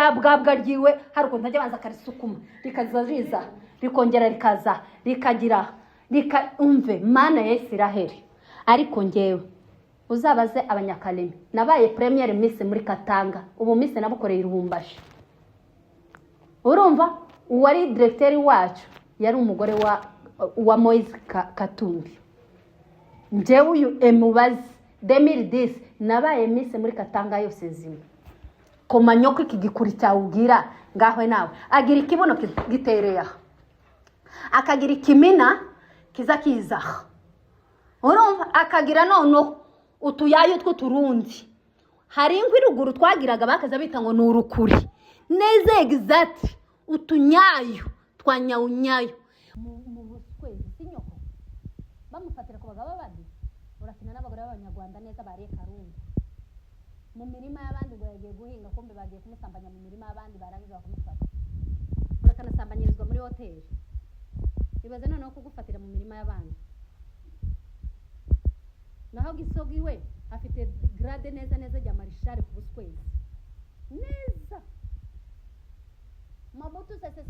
Rya bwabwa ryiwe hari ukuntu ajya abanza akarisukuma, rikaza riza, rikongera rikaza, rikagira rika. Umve, Mana ya Isiraheli! Ariko ngewe uzabaze Abanyakalemi, nabaye première miss muri Katanga. Ubu miss nabukoreye i Lubumbashi. Urumva, uwari directeur wacu yari umugore wa Moise Katumbi. Njyewe uyu emubazi 2010 nabaye miss muri Katanga yose nzima. Komanyoko, iki gikuri cyawe ubwira ngaho nawe agira ikibuno gitereye aha, akagira ikimina kiza kiza aha. Urumva, akagira noneho utuyayu tw'uturundi. Hari inkwi ruguru twagiraga bakaza bita ngo ni urukuri neza, exact, utunyayu twa nyawunyayu mu buswezi. Si nyoko bamufatira ku bagabo bandi. Urakina n'abagore b'Abanyarwanda neza, bariye karungu mu mirima y'abandi ngo yagiye guhinga, kumbe bagiye kumusambanya mu mirima y'abandi, barangiza bakamufata. Urakanasambanyirizwa muri hoteli. Ibaze noneho kugufatira mu mirima y'abandi. Naho Gisogi we afite grade neza neza rya maréchal ku buswezi neza. Mobutu Sese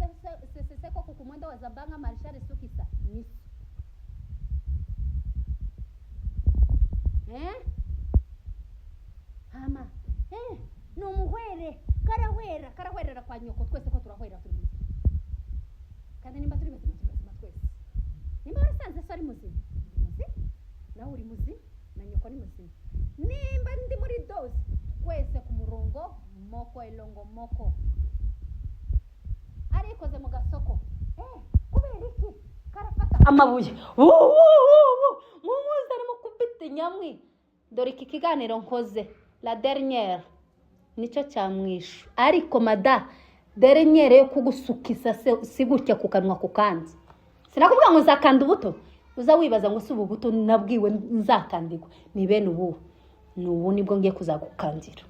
Seko ku mwendo wa Zabanga maréchal Sukisa niso, eh? Hama ni umuhwere, karahwera, karahwerera kwa nyoko. Twese ko turahwera, turi muzima. Kandi nimba turi bazima, turi bazima twese. Nimba warasanze so ari muzima, ndi muzima, nawe uri muzima, na nyoko ni muzima. Nimba ndi muri dose, twese ku murongo moko, elongo moko. Arikoze mu gasoko, kubera iki karafata amabuye? Mumuzane mukubite nyamwi. Dore iki kiganiro nkoze la dernière, nicyo cyamwishu. Ariko mada dernière yo kugusukisa si gutya ku kanwa ku kandi. Sinakubwira ngo nzakanda ubuto, uza wibaza ngo si ubu buto nabwiwe nzakandirwa ni bene ubu? Ni ubu nibwo ngiye kuzagukandira.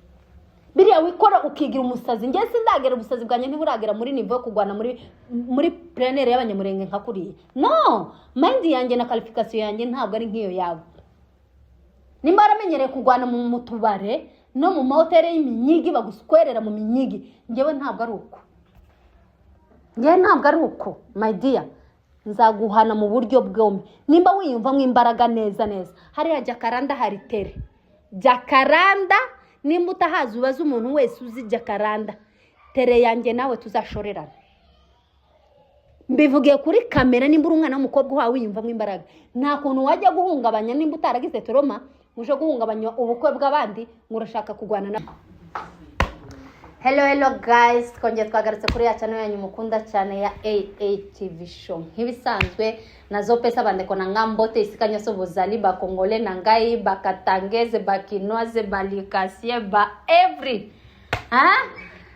Biriya wikora ukigira umusazi, njye sindagera, ubusazi bwanjye ntiburagera muri niveau yo kurwana muri plénière y'Abanyamurenge nka kuriya. No mind yanjye na qualification yanjye ntabwo ari nk'iyo yawe. Nimba waramenyereye kurwana mu tubare no mu mahoteli y'iminyigi, baguswerera mu minyigi, njyewe ntabwo ari uko. Njyewe ntabwo ari uko, my dear. Nzaguhana mu buryo bwombi. Nimba wiyumvamo imbaraga neza neza, hariya Jakaranda hari tere Jakaranda. Nimba utahazi, ubaze umuntu wese uzi Jakaranda. Tere yanjye nawe tuzashorerana. Mbivugiye kuri kamera. Nimba uri umwana w'umukobwa uhawe wiyumvamo imbaraga, nta kuntu wajya guhungabanya. Nimba utaragize trauma, uje guhungabanya ubukwe bw'abandi ngo urashaka kurwana na. Hello, hello guys, twongeye twagarutse kuri ya channel yanyu mukunda cyane ya AATV Show. Nk'ibisanzwe, nazopesa bandeko na nga mbote esika nyonso bozali, Bakongole na ngai, Bakatangeze, Bakinoise, Balikasie, ba every, ha?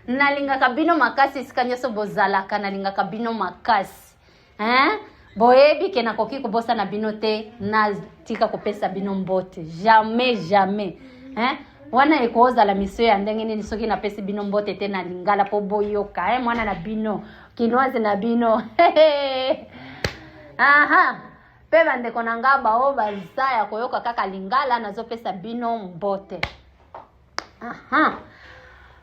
Nalingaka bino makasi esika nyonso bozalaka, nalingaka bino makasi, hein? Boyebi ke nakoki kobosana bino te, natika kopesa bino mbote, jamais, jamais, hein? Wana ekozala mission ya ndenge nini soki napesi bino mbote te na lingala mpo boyoka, eh? Mwana na bino, Kinoise na bino. Aha, mpe bandeko na nga bao baza ya koyoka kaka lingala, nazopesa bino mbote. Aha,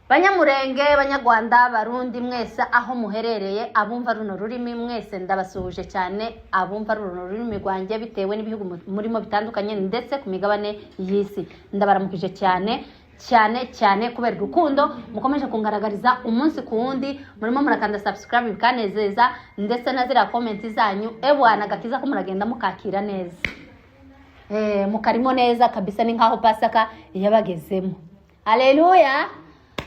Banyamurenge, Banyarwanda, Barundi mwese aho muherereye, abumva runo rurimi mwese ndabasuhuje cyane. Abumva runo rurimi rwanjye bitewe n'ibihugu murimo bitandukanye ndetse ku migabane y'isi, ndabaramukije cyane cyane cyane kubera urukundo mukomeje kungaragariza umunsi ku wundi. Murimo murakanda subscribe bikanezeza, ndetse na ziriya comment zanyu. Ebwana, agakiza ko muragenda mukakira neza, mukarimo neza kabisa, ni nkaho Pasaka yabagezemo. Aleluya!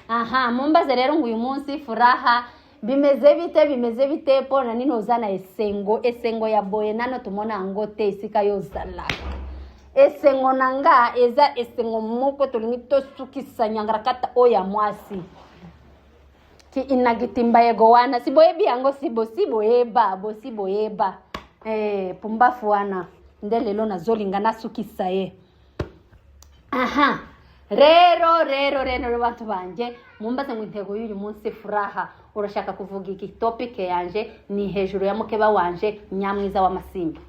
Aha, mumbaze rero ngo uyu munsi furaha bimeze bite? Bimeze bite? Pona nini oza na esengo? Esengo ya boye nano tomona yango te esika yo ozalaka. Esengo na nga eza esengo moko, tolingi tosukisa nyangarakata oyo ya mwasi ki inagitimba yego wana. Si boyebi yango? Si bosi boyeba, bosi boyeba, pumbafu wana nde lelo nazolinga nasukisa ye. Aha rero, rero, rero, bantu banjye, mumbaze ngo intego y'uyu munsi, furaha, urashaka kuvuga iki? Topic yanje ni hejuru ya mukeba wanje Nyamwiza w'Amasimba.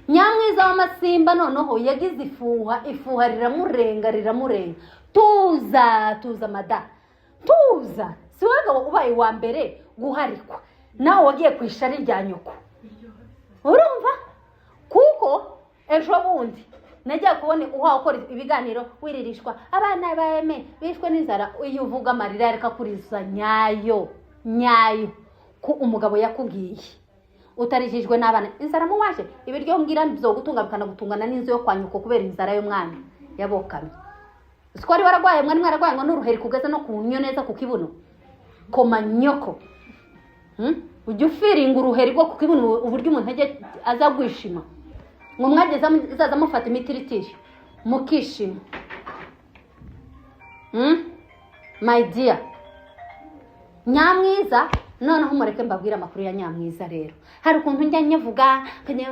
Nyamwiza w'Amasimba noneho yagize ifuha, ifuha riramurenga, riramurenga. Tuza, tuza mada. Tuza, si wowe ubaye uwa mbere guharikwa, nawe wagiye ku ishari rya nyoko. Urumva, kuko ejo bundi nagiye kubona uhawe ukora ibiganiro wiririshwa abana ba eme bishwe n'inzara. Iyo uvuga amarira yareka kuriza nyayo nyayo, ko umugabo yakubwiye utarijijwe n'abana inzara muwaje ibiryo mbwira byo gutunga bikanagutungana n'inzu yo kwa nyoko kubera inzara y'umwana yabokamye. Siko wari wararwaye, mwari mwararwaye ngo n'uruheri kugeza no ku nnyo neza ku kibuno. Koma nyoko. Ujya ufiringa uruheri rwo ku kibuno, uburyo umuntu ajya aza gwishima ngo mwageze muzaza mufata imitiritiri mukishima. My dear Nyamwiza, noneho mureke mbabwire amakuru ya Nyamwiza. Rero hari ukuntu njya nyavuga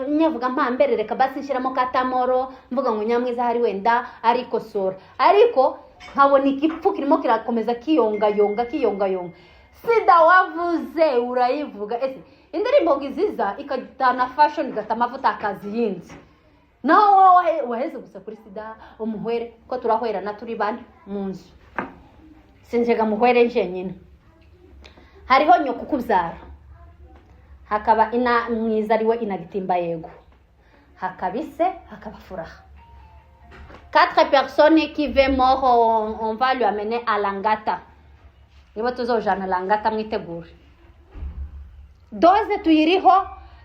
nyavuga mpambere, reka basi nshyiramo katamoro, mvuga ngo Nyamwiza hari wenda arikosora, ariko nkabona igipfu kirimo kirakomeza kiyongayonga kiyongayonga. Sida wavuze urayivuga, ese indirimbo ngo iziza ikatana fashion, igata amavuta akazi yinzi, naho wowe waheze gusa kuri sida. Umuhwere ko turahwerana turi bane mu nzu, sinjega muhwere njyenyine. Hariho nyoko ukubyara, hakaba ina mwiza ariwe inagitimba, yego, hakaba ise, hakaba Furaha, quatre personnes qui veut mort, on va lui amener à Langata. Nibo tuzojana Langata, mwitegure. Dose tuyiriho,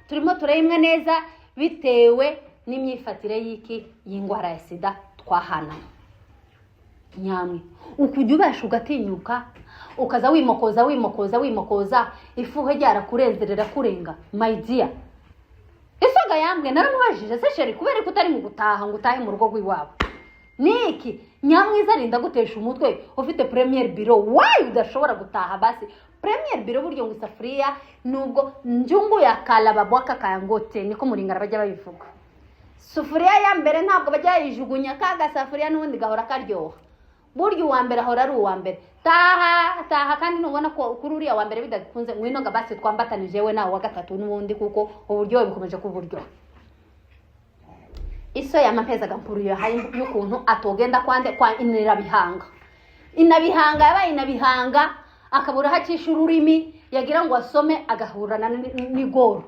turimo turayimwa neza bitewe n'imyifatire y'iki y'indwara ya sida twahananye. Nyamwe ukujya ubasha ugatinyuka ukaza wimokoza wimokoza wimokoza, ifuhe ryarakurenze rirakurenga. My dear, isoga yambwe naramubajije: "Se chéri, kubera ko utari mu gutaha ngo utahe mu rugo rw'iwabo niki?" Nyamwiza arinda gutesha umutwe, ufite première bureau, why udashobora gutaha? Basi première bureau buryo ngo isafuriya nubwo njungu ya kalababwaka kayangote, niko muringara bajya babivuga. Sufuriya ya mbere ntabwo bajya bayijugunya, ka gasafuriya n'ubundi gahora karyoha. Burya uwa mbere ahora ari uwa mbere. Taha, taha, kandi nubona ko kuri uriya wa mbere bidakunze, ngwino nga basi twambatanije we nawe wa gatatu n'ubundi, kuko uburyohe bukomeje kuba uburyohe. Iso yamampezaga mpurira y'ukuntu atogenda kwande kwa Inirabihanga. Inabihanga yabaye inabihanga, akabura aho acisha ururimi. Yagira ngo asome agahurana n'igoro,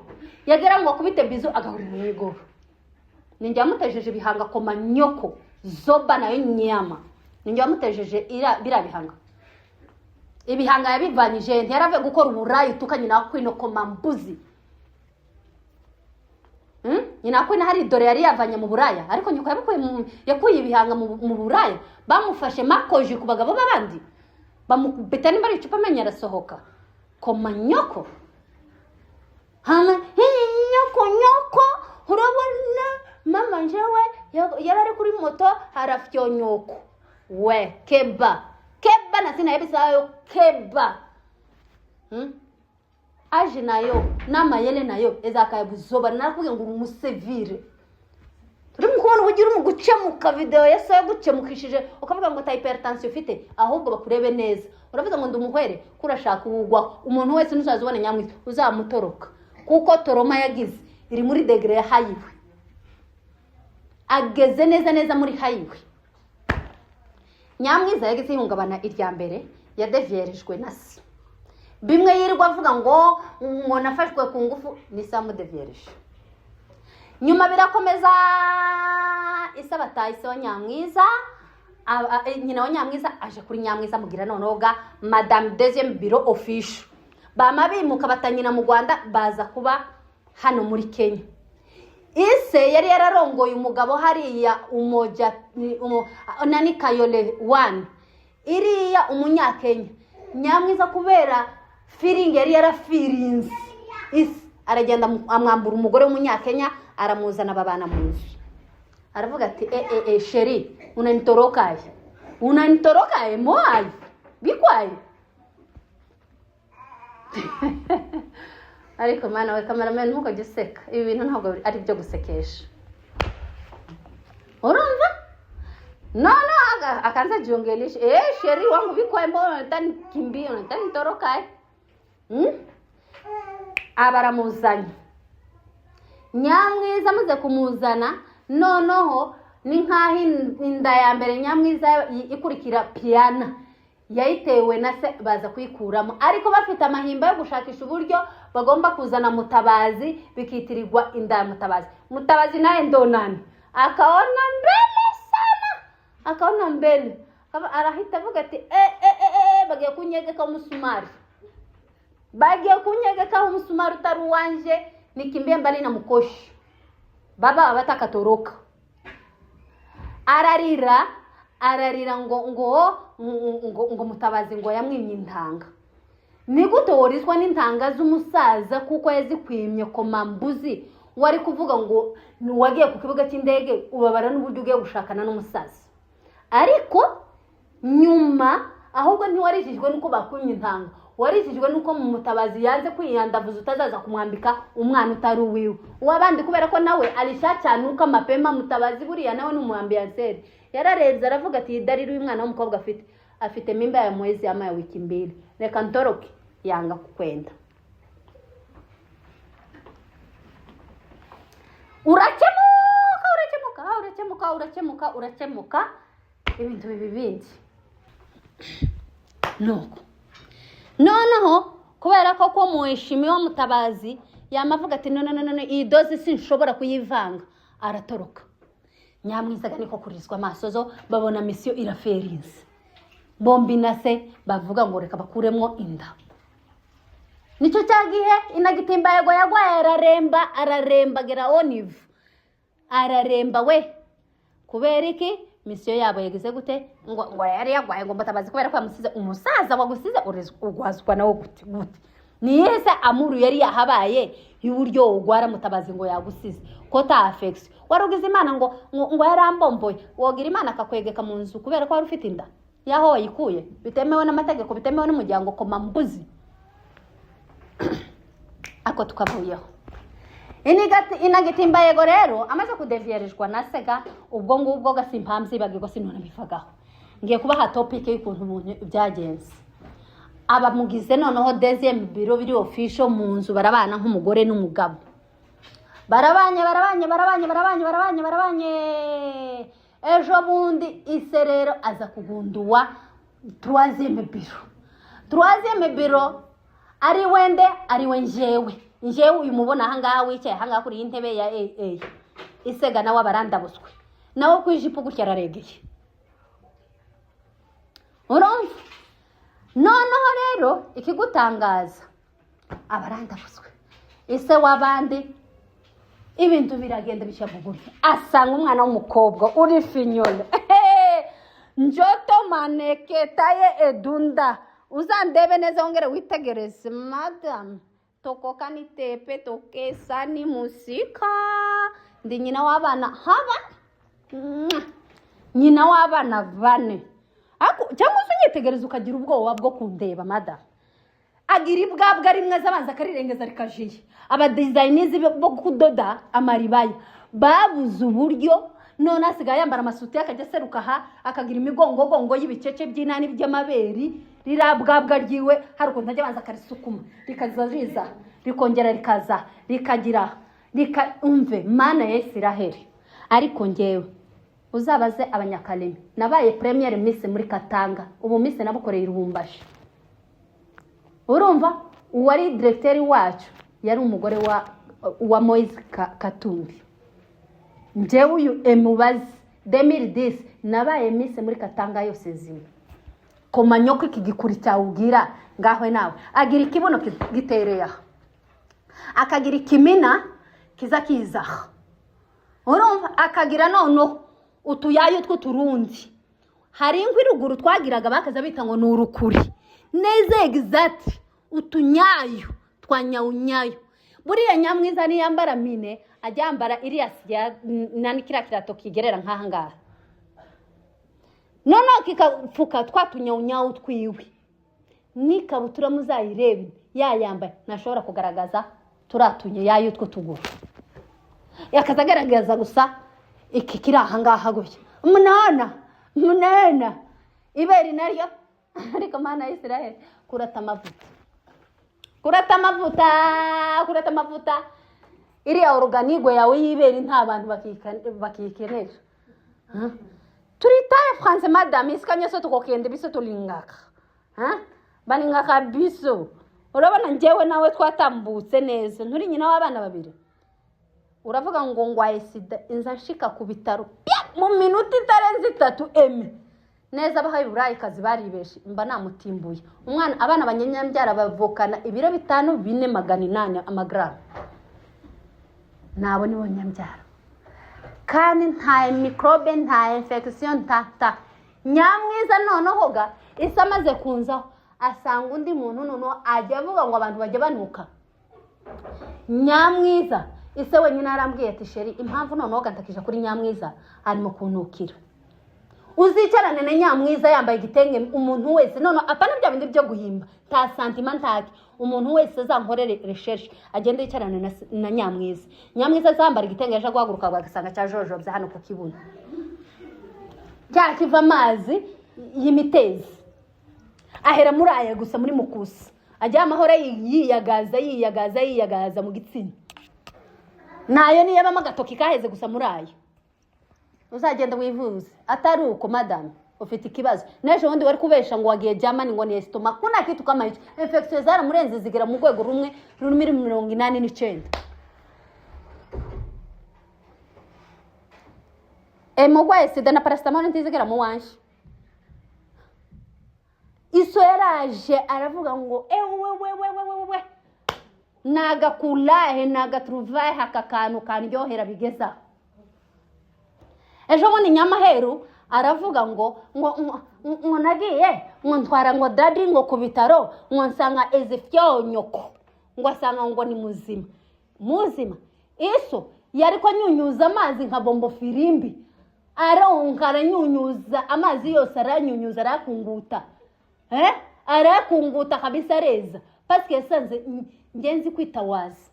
yagira ngo akubite bizu agahurana n'igoro. Ninjye wamutejeje ibihanga? Koma nyoko zoba nayo nyama, ninjye wamutejeje biriya bihanga. Ibihanga yabivanyije ntiyaravuye gukora uburayi utuka nyina wa kwino. Koma mbuzi. Nyina wa kwino hari dore yari yavanye mu buraya, ariko nyoko yabukuye yakuye ibihanga mu buraya. Bamufashe makoji ku bagabo b'abandi, bamukubita nimba ari icupa, amenyo arasohoka. Koma nyoko. Hama nyoko nyoko, urabona mama njewe yari ari kuri moto harafyonyoko we keba keba na sinayebisayo keba. Aje nayo n'amayele nayo ezakaya buzoba. Narakubwiye ngo uri umusevire. Turi mu kubona uburyo uri mu gukemuka video ya so yagukemukishije, ukavuga ngo ta hypertension ufite, ahubwo bakurebe neza. Uravuga ngo ndi umuhwere, ko urashaka uwugwaho. Umuntu wese ntuzaza ubona Nyamwiza uzamutoroka, kuko trauma yagize iri muri degré ya hayiwe, ageze neza neza muri hayiwe. Nyamwiza yagize ihungabana irya mbere yadevyerijwe na se, bimwe yirirwa avuga ngo nafashwe ku ngufu, ni se wamudevyereje. Nyuma birakomeza, ise bataye ise wa Nyamwiza, nyina wa Nyamwiza aje kuri Nyamwiza, amugira noneho ga madame deuxième bureau official. Bama bimuka batanyina mu Rwanda, baza kuba hano muri Kenya. Ise yari yararongoye umugabo hariya Umoja nani Kayole one iriya, umunyakenya. Nyamwiza kubera feeling yari yarafirinze ise, aragenda amwambura umugore w'umunyakenya, aramuzana, babana mu nzu. Aravuga ati: "E e e, chéri, unanitorokaye, unanitorokaye moayi bikwaye." Ariko mana we, cameraman, ntukajye useka, ibi bintu ntabwo ari ibyo gusekesha. Urumva no akaanza jiongelesha: "Eh, chéri wangu, bikwaye, mbona unatanikimbia, unatanitorokaye?" Aba aramuzanye. Nyamwiza amaze kumuzana, noneho ni nk'aho inda ya mbere Nyamwiza ikurikira piyana. Yayitewe na se, baza kuyikuramo, ariko bafite amahimba yo gushakisha uburyo bagomba kuzana Mutabazi, bikitirirwa inda ya Mutabazi. Mutabazi naye ndonani akaona mbele sana, akaona mbele. Arahita avuga ati: "E, e, e, e, bagiye kunyegeka umusumari, bagiye kunyegekaho umusumari utari uwanje, nikimbie mbali na mukoshi." Baba abatakatoroka, ararira, ararira ngo Mutabazi ngo yamwimye intanga. Ni gute worizwa n'intanga z'umusaza kuko yazikwimye? Komambuzi, wari kuvuga ngo wagiye ku kibuga cy'indege ubabara n'uburyo ugiye gushakana n'umusaza, ariko nyuma ahubwo ntiwarijijwe n'uko bakwimye intanga, warijijwe n'uko mu Mutabazi yanze kwiyandavuza, utazaza kumwambika umwana utari uwiwe, uw'abandi, kubera ko nawe alishacanuka mapema. Mutabazi buriya nawe ni umuambianseri, yararebye aravuga ati: "Dariri uyu mwana w'umukobwa afite mimba ya mwezi ama ya wiki mbili, reka ntoroke." Yanga kukwenda. Urakemuka, urakemuka, urakemuka, urakemuka, urakemuka, ibintu bibi bindi. Nuko noneho kubera ko muheshimiwa Mutabazi yamavuga ati: "No, no, no, no, iyi dozi sinshobora kuyivanga." Aratoroka. Nyamwizaga niko kurizwa amaso zo babona mission iraferinze bombi na se, bavuga ngo reka bakuremo inda. Nicyo cya gihe inagitimba yego yagwaye, araremba, araremba agera onivu, araremba we. Kubera iki? Mission yabo yagize gute? Ngo yari yagwaye, ngo Mutabazi kubera ko yamusize. Umusaza wagusize urwazwa nawe gute? Gute? Niyihe se amuru yari yahabaye y'uburyo ugwara Mutabazi ngo yagusize, ko ta affection wari ugize? Imana ngo yarambomboye, wogira Imana akakwegeka mu nzu kubera ko wari ufite inda yaho wayikuye bitemewe n'amategeko, bitemewe n'umuryango. Koma mbuzi, ako tukavuyeho. Inagitimba yego rero amaze kudeviyerijwa na sega, ubwo ngubwo gasimpambyibagirwa, sinonabivagaho. Ngiye kubaha topic y'ukuntu umuntu byagenze. Abamugize noneho deuxième bureau biri official mu nzu, barabana nk'umugore n'umugabo, barabanye, barabanye, barabanye, barabanye, barabanye, barabanye. Ejo bundi ise rero aza kugunduwa troisième bureau. Troisième bureau ari wende? Ari we njyewe, njyewe uyu mubona ahangaha, wicaye ahangaha kuri iyi ntebe ya AA. Isega nawe abarandabuswe nawe ku ijipo gutya, araregeye, urumva? Noneho rero ikigutangaza, abarandabuswe ise w'abandi, ibintu biragenda bishyira bugufi, asanga umwana w'umukobwa uri finyole, njoto maneke taye edunda. Uzandebe neza, wongere witegereze madamu, tokoka ni tepe tokesa ni musika. Ndi nyina w'abana haba. Mwah. Nyina w'abana bane. Ariko cyangwa se unyitegereza ukagira ubwoba bwo kundeba madamu. Agira ibwabwa rimwe azabanza akarirengeza rikajiye. Abadizayinizi bo kudoda amaribaya babuze uburyo, none asigaye yambara amasutiye, akajya aseruka aha, akagira imigongogongo y'ibikeke by'inani by'amabere. Ririya bwabwa ryiwe hari ukuntu ajya abanza akarisukuma, rikaza riza, rikongera rikaza, rikagira rika. Umve Mana ya Isiraheli! Ariko ngewe uzabaze Abanyakaremi, nabaye première miss muri Katanga, ubu miss nabukoreye i Lubumbashi. Urumva, uwari directeur wacu yari umugore wa Moise Katumbi. Njyewe uyu emubazi 2010 nabaye miss muri Katanga yose zimwe. Koma nyoko, iki gikuri cyawubwira ngaho nawe. Agira ikibuno gitereye aha, akagira ikimina kiza kiza aha, urumva? Akagira noneho utuyayu tw'uturundi. Hari inkwi ruguru twagiraga bakaza bita ngo ni urukuri neza, exact utunyayo twa nyawunyayo. Buriya Nyamwiza niyambara mine, ajya yambara iriya siya nani, kiriya kirato kigerera nk'aha ngaha, noneho kikapfuka twa tunyawunyawu twiwe. N'ikabutura muzayirebe yayambaye, ntashobora kugaragaza turiya tunyayo tw'utuguru, yakaza agaragaza gusa iki kiri aha ngaha gutya. Munana munana ibere naryo. Ariko Mana ya Isiraheli, kurata amavuta, kurata amavuta, kurata amavuta! Iriya oruganigwe yawe y'ibere nta bantu bakikenera. Turitaye France madame, isika nyose tukokenda biso tulingaka. Ha? Balingaka biso. Urabona njyewe nawe twatambutse neza, nturi nyina w'abana babiri. Uravuga ngo ngwaye sida, inza nshika ku bitaro pya, mu minota itarenze 3 eme neza. Abahaye uburayikazi baribeshe, mba namutimbuye umwana. Abana banyanyambyara bavukana ibiro 5, 4, 800 amagarama. Nabo nibo nyambyara, kandi nta microbe, nta infection, nta ta nyamwiza. Noneho ga isi amaze kunzaho, asanga undi muntu, noneho ajya avuga ngo abantu bajya banuka nyamwiza. Ise wenyine arambwiye ati: "Chérie, impamvu noneho gantakije kuri nyamwiza, arimo kuntukira." Uzicarane na nyamwiza yambaye igitenge, umuntu wese, noneho apana bya bindi byo guhimba, nta sentiment, ntake. Umuntu wese azankorere recherche, agende yicarane na nyamwiza. Nyamwiza azambara igitenge, yaje guhaguruka bagasanga cyajojobye hano ku kibuno, cya kiva amazi y'imitezi, ahera muri aya gusa, muri mukusa, ajya amahoro, yiyagaza, yiyagaza, yiyagaza mu gitsina. Nayo niyo abamo agatoki kaheze gusa muri ayo. Uzagenda wivuze, atari uko madamu ufite ikibazo. N'ejo bundi wari kubesha ngo wagiye Germany, ngo ni estomac. Kuna kitu kama hicho. Infection zaramurenze, zigera mu rwego rumwe rurimo 89. Mugwaye sida na paracetamol ntizigera mu wanje. Iso yaraje aravuga ngo: "Ewe we we we we we, nagakurahe, nagatruvahe aka kantu kandyohera bigeza?" Ejo bundi nyamaheru aravuga ngo nagiye, ngo ntwara ngo daddy ngo ku bitaro, ngo nsanga ezifyonyoko, ngo asanga ngo ni muzima muzima. Iso yari ko anyunyuza amazi nka bombo firimbi, aronka, aranyunyuza amazi yose, aranyunyuza, arayakunguta, arayakunguta kabisa, areza, parce que yasanze ngenzi kwitawaza.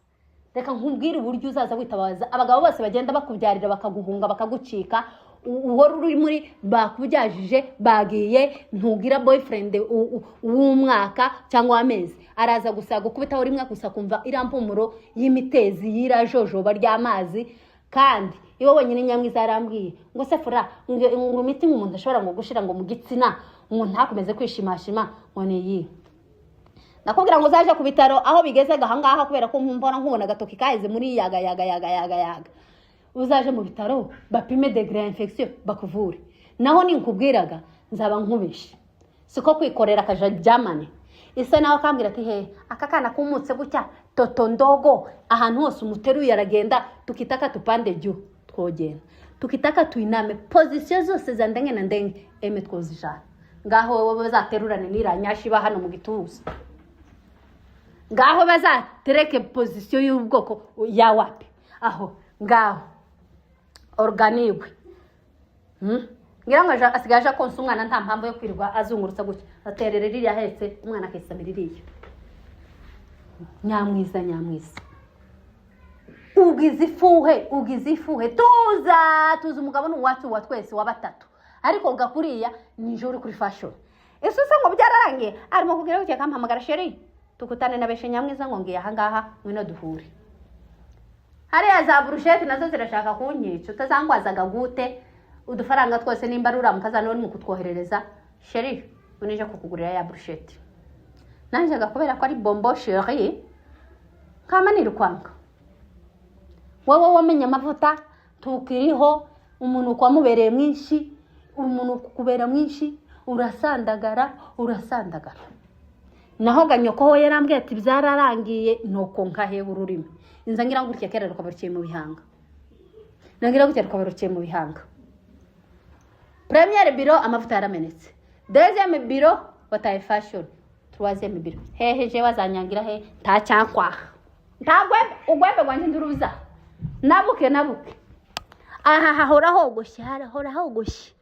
Reka nkubwire uburyo uzaza witabaza. Abagabo bose bagenda bakubyarira, bakaguhunga, bakagucika, uhora uri muri bakubyajije, bagiye, ntugira boyfriend w'umwaka cyangwa w'amezi. Araza gusa gukubitaho rimwe gusa, kumva iriya mpumuro y'imitezi y'irajojoba ry'amazi. Kandi iwe wenyine nyamwiza yarambwiye ngo: "Sefura, ngo imiti umuntu ashobora ngo gushira ngo mu gitsina ngo ntakomeze kwishimashima ngo ni iyi." Nakubwira ngo uzaje ku bitaro aho bigeze ahangaha, kubera ko mbona nkubona agatoki kaheze muri yaga yaga yaga yaga yaga. Uzaje mu bitaro bapime degré ya infection, bakuvure. Naho ninkubwiraga nzaba nkubeshe, siko kwikorera akaja Germany. Isa nawe akambwira ati: "He, aka kana kumutse gutya, toto ndogo, ahantu hose umuteruye aragenda. Tukitaka tupande juu twogenda, tukitaka tuiname, position zose za ndenge na ndenge eme twozijana." Ngaho wowe bazaterurane n'iranyashi iba hano mu gituza, ngaho bazatereke position y'ubwoko ya wapi aho ngaho organiwe. Ngira ngo asigaye aje konsa umwana, nta mpamvu yo kwirirwa azungurutsa gutya, aterera ririya ahetse umwana, akisamira iriya. Nyamwiza, nyamwiza, ugize ifuhe, ugize ifuhe. Tuza, tuza, umugabo ni uwacu wa twese wa batatu. Ariko gakuriya nijoro uri kuri fashion, ese usa ngo byararangiye, arimo kugira gutya, akampamagara: "Chérie, tukutane." Na beshe nyamwiza ngo: "Ngiye ahangaha, ngwino duhure hariya." Za burusheti nazo zirashaka kunyica. Utazangwazaga gute udufaranga twose? Nimba ari uriya mukazana uri mu kutwoherereza: "Chérie, unije kukugurira ya burusheti." Nanjye kubera ko ari bonbon chérie, nkama nirukwanga. Wowe wamenye amavuta tukiriho, umunuko wamubereye mwinshi, umunuko ukubera mwinshi, urasandagara, urasandagara. Naho ganyoko ho yarambwiye ati: "Byararangiye." Nuko nkaheba ururimi, inza ngira gutya, kera rukaba ruciye mu bihanga, nagira gutya rukaba ruciye mu bihanga. Première bureau amavuta yaramenetse, deuxième bureau wataye fashion, troisième bureau hehe je wazanyangira he? Nta cyankwaha, nta gwembe, ugwembe rwanjye nduruza nabuke nabuke. Aha hahora hogoshye, harahora hogoshye.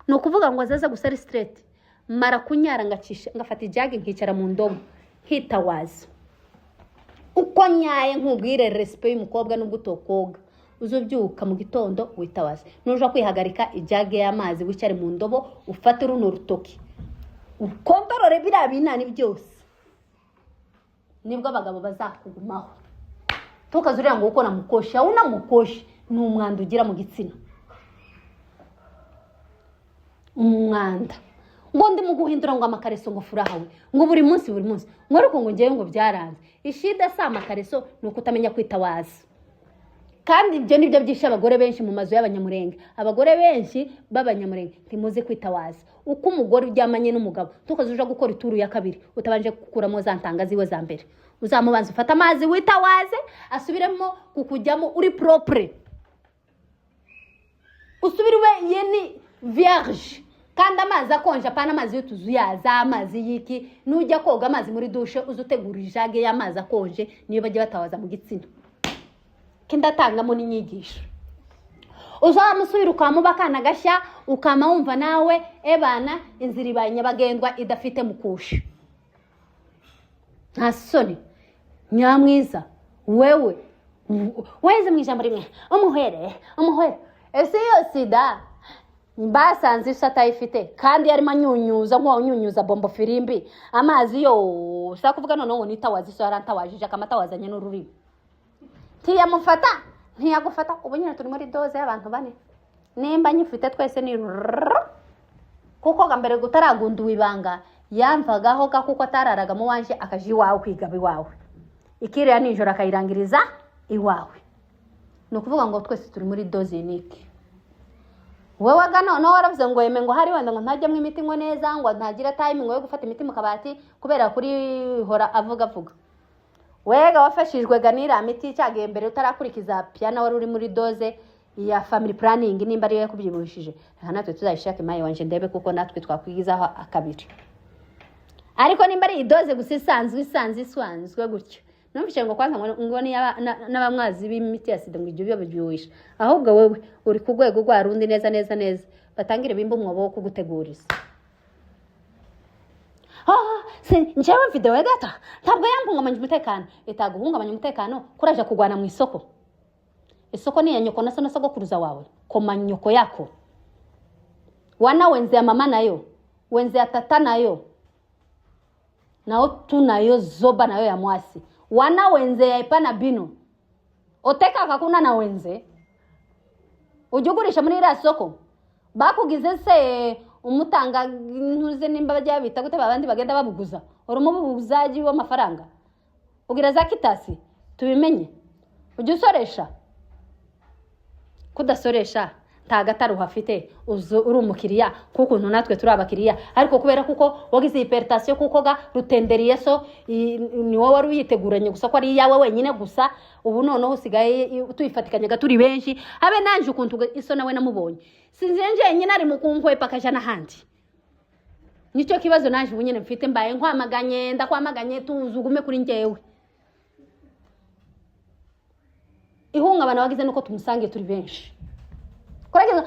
Ni ukuvuga ngo azaza gusa ari straight. Mara kunyara, ngacisha, ngafata ijage, nkicara mu ndobo, nkitawaza uko nyaye. Nkubwire respect y'umukobwa, nubwo utokoga, uzubyuka mu gitondo witawaze. Nuja kwihagarika, ijage y'amazi, wicare mu ndobo, ufate runo rutoki, ukontorore biriya binani byose, nibwo abagabo bazakugumaho. Tukaza uriya ngo uko namukoshi, aho unamukoshi ni umwanda ugira mu gitsina, umwanda. Ngo ndi mu guhindura ngo amakareso, ngo furaha we, ngo buri munsi buri munsi, ngo ariko ngo ngewe ngo byaranze. Ishida si amakareso, ni ukutamenya kwitawaza. Kandi ibyo ni byo byishe abagore benshi mu mazu y'Abanyamurenge. Abagore benshi b'Abanyamurenge ntimuzi kwitawaza. Uko umugore uryamanye n'umugabo, tukaza uja gukora ituru ya kabiri utabanje gukuramo za ntanga ziwe za mbere. Uzamubanza ufate amazi witawaze, asubiremo kukujyamo uri propre, usubire ube yeni vierge. Kandi amazi akonje, apana amazi y'utuzuyaza, amazi y'iki. Nujya koga amazi muri douche, uze utegura ijage y'amazi akonje, niyo bajya batawaza mu gitsina. Kindatangamo n'inyigisho. Uzamusubira ukamuba akana gashya, ukama wumva nawe ebana inzira ibaye nyabagendwa idafite mukusha. Nta soni, nyamwiza wewe weze mu ijambo rimwe, umuhere umuhere. Ese iyo sida basanze isi atayifite, kandi yarimo anyunyuza nk'uwanyunyuza bombo firimbi amazi yose akuvuga? Noneho ngo nitawaza iso, yarantawajije akamatawazanye n'ururimi. Ntiyamufata, ntiyagufata. Ubu nyine turi muri dose y'abantu bane. Nimba nyifite twese ni rurururu. Kuko ga mbere utaragunduwe ibanga yamvagaho ga, kuko atararaga mu wanje, akaja iwawe kwigaba iwawe, ikiriya nijoro akayirangiriza iwawe. Ni ukuvuga ngo twese turi muri dose unique. Wowe ga noneho waravuze ngo yeme, ngo hari wenda ngo ntajyamo imiti ngo neza, ngo ntagira timing yo gufata imiti mu kabati kubera kuri hora avuga avuga. Wega wafashijwe ga n'iriya miti cyagiye mbere utarakurikiza piyano, wari uri muri dose ya family planning, nimba ariyo yakubyibushije. Reka natwe tuzayishake mayi wanje ndebe, kuko natwe twakwigizaho akabiri. Ariko nimba ari idose gusa isanzwe isanzwe isanzwe gutyo, numvise ngo kwanza ngo ni n'abamwazi b'imiti ya sida, ngo ibyo babyibuhisha. Ahubwo wowe uri ku rwego rwa rundi neza neza neza, batangire bimba umwobo wo kuguteguriza. Ah, njyewe video ya data ntabwo yampungabanya umutekano. Itaguhungabanya umutekano kuraje kugwana mu isoko. Isoko ni iya nyoko na so na sogokuruza wawe? Koma nyoko yako. Wana wenze ya mama nayo, wenze ya tata nayo, nao tu nayo, zoba nayo ya mwasi. Wana wenze ya epana bino otekaka kuna na wenze ujya ugurisha muri iriya soko. Bakugize se umutanga ntuze nimba bajya bita gute babandi bagenda babuguza? Uri umubuguzaji w'amafaranga, ugira za kitasi tubimenye. Ujya usoresha? Kudasoresha nta gataro uhafite. Uzu uri umukiriya kuko ukuntu natwe turi abakiriya. Ariko kubera kuko wagize hypertension, kuko ga rutenderiye so ni wowe wari uyiteguranye gusa ko ari iyawe wenyine gusa, ubu noneho usigaye tuyifatikanyaga turi benshi. Habe nanje ukuntu iso nawe namubonye, sinzi njyenyine ari mu kunkwepa akaja n'ahandi. Nicyo kibazo naje ubu nyine mfite. Mbaye nkwamaganye, ndakwamaganye. Tuzi ugume kuri njyewe. Ihungabana wagize nuko tumusange turi benshi. Kurageza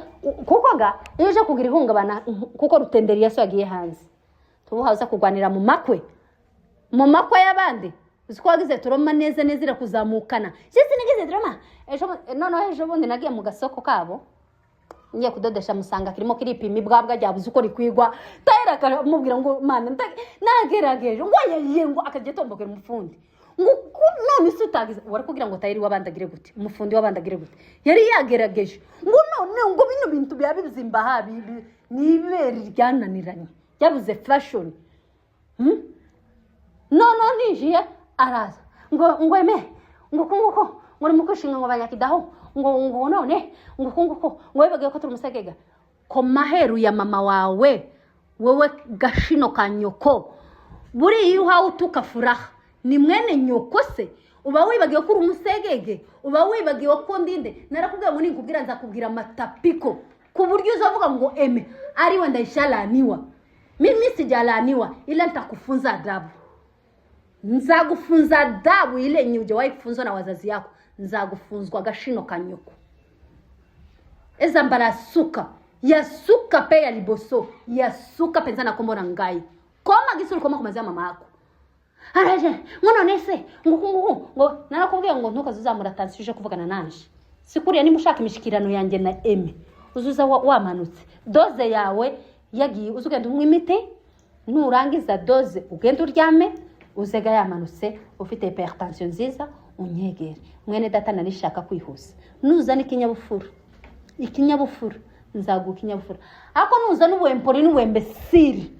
kuko ga iyo uje kugira ihungabana kuko rutenderi yesu yagiye hanze, tubuha uza kurwanira mu makwe, mu makwe y'abandi. Uzi ko wagize trauma neza neza, irakuzamukana. Jye sinagize trauma ejo noneho ejo bundi nagiye mu gasoko kabo ngiye kudodesha, musanga kirimo kiripima ibwabwa ryabuze uko rikwigwa. Tayera akamubwira ngo mana nagerageje, ngo yeye, ngo akajya atombokera umufundi, ngo none se utagize wari kugira ngo tayeri w'abandi agire gute, umufundi w'abandi agire gute? Yari yagerageje, ngo none ngo bino bintu byaba bizimba ha ni ibere ryananiranye, ryabuze fashion. Noneho ninjiye araza ngo eme, ngo uku nguku, ngo ni mukwishinga, ngo banyakidaho, ngo none ngo uku nguku, ngo wibagiwe ko turi umusegega. Ko maheru ya mama wawe, wowe gashino ka nyoko. Buriya iyo uhawe utuka furaha ni mwene nyoko se, uba wibagiwe ko uri umusegege, uba wibagiwe ko ndinde. Narakubwiye ngo ninkubwira nzakubwira amatapiko ku buryo uzavuga ngo eme ariwe ndaishalaniwa. Mimi sijalaniwa, ila nitakufunza adabu. Nzagufunza adabu ile yenye hujawahi kufunzwa na wazazi yako. Nzagufunzwa gashino ka nyoko. Eza mbala suka ya suka pe ya liboso ya suka mpenza na kombo na ngai. Koma gisuru, koma kumazia mama yako. Araje ngo none se ngo ngo ngo narakubwiye ngo ntukazuzamura tansiyo uje kuvugana nanje. Sikuriya niba ushaka imishikirano yanjye na eme, uzuza wamanutse dose yawe yagiye, uza ugenda unywa imiti, nurangiza dose ugenda uryame, uzega yamanutse, ufite hypertension nziza, unyegere. Mwene data, narishaka kwihuse. Nuzana ikinyabupfura, ikinyabupfura nzaguha ikinyabupfura, ariko nuzana ubuempoli n'ubuembesiri.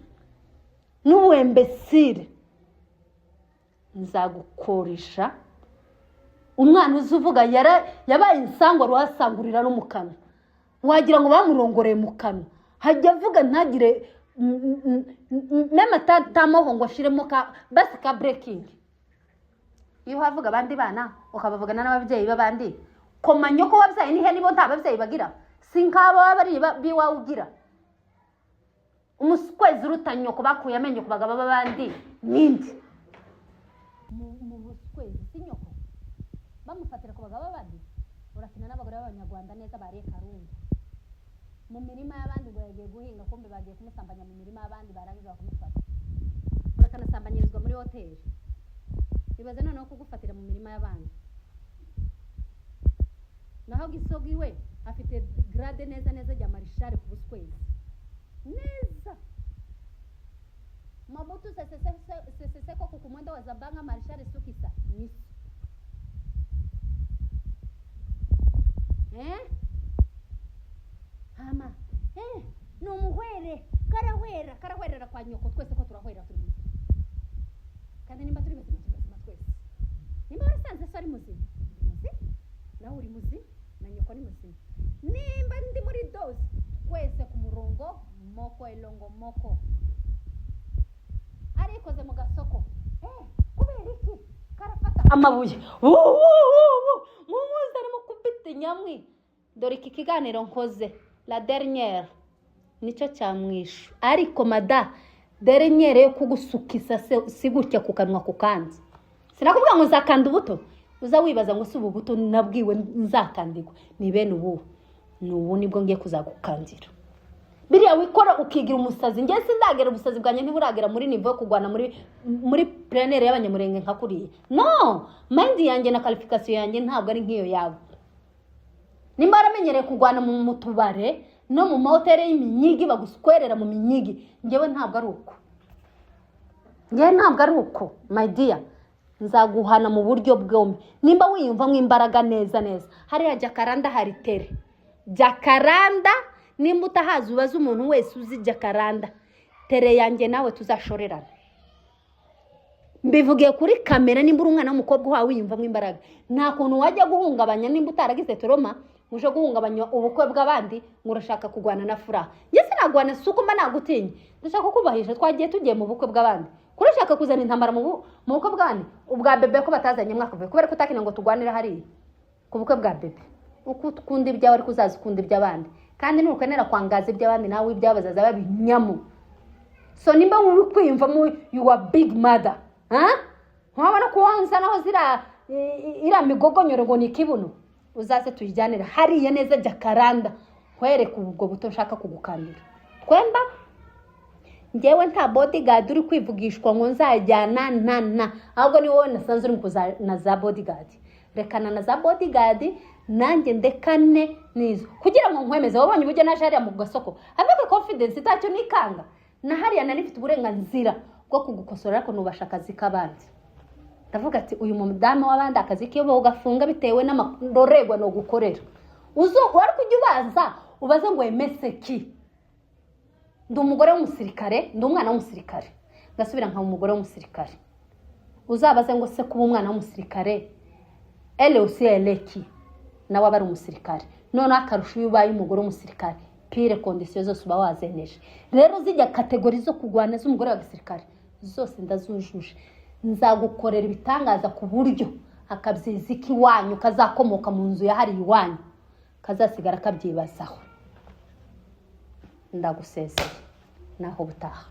N'ubu imbécile nzagukoresha. Umwana uzi uvuga yabaye insangwa, ruhasangurira no mu kanwa, wagira ngo bamurongoreye mu kanwa. Hajya avuga ntagire même tamoho ngo ashiremo ka basi ka breaking. Iyo uhavuga abandi bana, ukabavugana n'ababyeyi b'abandi, koma nyoko wabyaye nihe? Nibo nta babyeyi bagira, si nk'abo baba ari b'iwawe. Ugira umuswezi uruta nyoko, bakuye amenyo ku bagabo b'abandi ninde mu buswezi? Si nyoko bamufatira ku bagabo b'abandi. Urakina n'abagore b'Abanyarwanda neza, bariye karungu mu mirima y'abandi ngo yagiye guhinga, kumbe bagiye kumusambanya mu mirima y'abandi, barangiza bakamufata. Urakanasambanyirizwa muri hoteli, bibaze noneho kugufatira mu mirima y'abandi. Naho Gisogi we afite grade neza neza rya maréchal ku buswezi neza. Mobutu Sese Seko ku mwendo wa Zabanga Maréchal Sukisa niso, eh? Hama ni umuhwere, karahwera, karahwerera kwa nyoko. Twese ko turahwera, turi muzima, kandi nimba turi bazima, turi bazima twese. Nimba warasanze so ari muzima, ndi muzima, nawe uri muzima, na nyoko ni muzima. Nimba ndi muri doze, twese ku murongo moko, elongo moko. Arikoze mu gasoko, kubera iki karafata amabuye mumuzane mukubite nyamwi. Dore iki kiganiro nkoze la dernière, nicyo cyamwishu, ariko mada dernière yo kugusukisa si gutya ku kanwa ku kandi. Sinakubwira ngo nzakanda ubuto, uza wibaza ngo si ubu buto nabwiwe nzakandirwa ni bene ubu, ni ubu nibwo ngiye kuzagukandira. Biriya wikora ukigira umusazi, njye sindagera, ubusazi bwanjye ntiburagera muri niveau yo kurwana muri plénière y'Abanyamurenge nka kuriya. No mind yanjye na qualification yanjye ntabwo ari nk'iyo yawe. Nimba waramenyereye kurwana mu tubare no mu mahoteli y'iminyigi, baguswerera mu minyigi, njyewe ntabwo ari uko, njyewe ntabwo ari uko, my dear. Nzaguhana mu buryo bwombi. Nimba wiyumvamo imbaraga neza neza, hariya Jakaranda hari tere Jakaranda. Nimba utahazi, ubaze umuntu wese uzi Jakaranda. Tere yanjye nawe tuzashorerana, mbivugiye kuri kamera. Nimba uri umwana w'umukobwa uhawe wiyumvamo imbaraga, nta kuntu wajya guhungabanya. Nimba utaragize trauma, uje guhungabanya ubukwe bw'abandi ngo urashaka kurwana na furaha. Njye sinagwana, si uko mba nagutinye, ndashaka kukubahisha. Twagiye tugiye mu bukwe bw'abandi, kuri ushaka kuzana intambara mu bukwe bw'abandi. Ubwa bebe ko batazanye mwakavuye, kubera ko utakina ngo turwanire hariya ku bukwe bwa bebe. Uko ukunda ibyawe ariko uzaza ukunda iby'abandi, kandi nukenera kwangaza iby'abandi, nawe ibyabo bazaza babinyamo. So nimba uri kwiyumvamo you are big mother, huh? Ntiwabona ko wanza naho ziriya iriya migogonyoro ngo ni ikibuno, uzaze tuyijyanire hariya neza Jakaranda, nkwereke ubwo buto nshaka kugukandira twemba. Njyewe nta bodyguard uri kwivugishwa ngo nzajyana na ahubwo ni wowe nasanze uri kuzana za bodyguard. Rekana na za bodyguard, nanjye ndekane nizo kugira ngo nkwemeze. Wabonye uburyo naje hariya mu gasoko avec confidence, itacyo nikanga. Na hariya nari mfite uburenganzira bwo kugukosora, ariko nubasha akazi k'abandi. Ndavuga ati uyu mudamu w'abandi akazi kiwe ugafunga bitewe n'amarorerwa no gukorera uzo wari kujya ubaza, ubaze ngo emese ki. Ndi umugore w'umusirikare, ndi umwana w'umusirikare, ngasubira nkaba umugore w'umusirikare. Uzabaze ngo se kuba umwana w'umusirikare, elle aussi elle est qui? Nawe aba ari umusirikare. Noneho akarusho, iyo ubaye umugore w'umusirikare, pire conditions zose uba wazeneje. Rero zijya catégories zo kurwana z'umugore wa gisirikare zose ndazujuje. Nzagukorera ibitangaza ku buryo akabyizi k'iwanyu kazakomoka mu nzu yahariye iwanyu kazasigara kabyibazaho. Ndagusezeye, naho butaha.